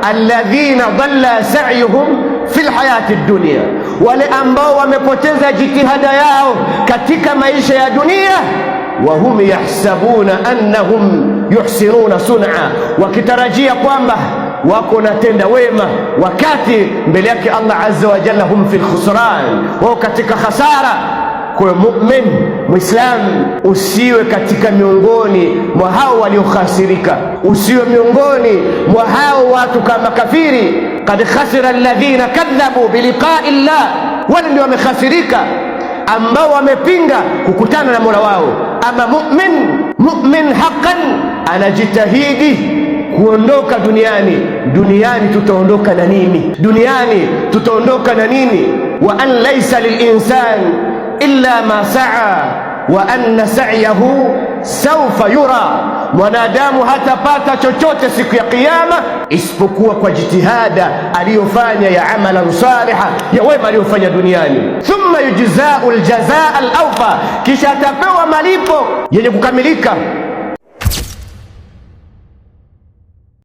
Alladhina dhalla sa'yuhum fi lhayati dunia, wale ambao wamepoteza jitihada yao katika maisha ya dunia. Wa hum yahsabuna annahum yuhsinuna sun'a, wakitarajia kwamba wako natenda wema, wakati mbele yake Allah azza wa jalla hum fi lkhusran, wao katika khasara. Kwa mumin Muislam, usiwe katika miongoni mwa hao waliokhasirika, usiwe miongoni mwa hao watu kama kafiri. Kad khasira alladhina kadhabu biliqai llah, wale ndio wamekhasirika ambao wamepinga kukutana na mola wao. Ama mumin, mumin haqqan anajitahidi kuondoka duniani. Duniani tutaondoka na nini? Duniani tutaondoka na nini? Wa an laisa lilinsan illa ma saa wa anna sa'yahu sawfa yura, mwanadamu hatapata chochote siku ya Kiyama isipokuwa kwa jitihada aliyofanya ya amalan saliha, ya wema aliyofanya duniani. Thumma yujzau aljazaa alawfa, kisha atapewa malipo yenye kukamilika.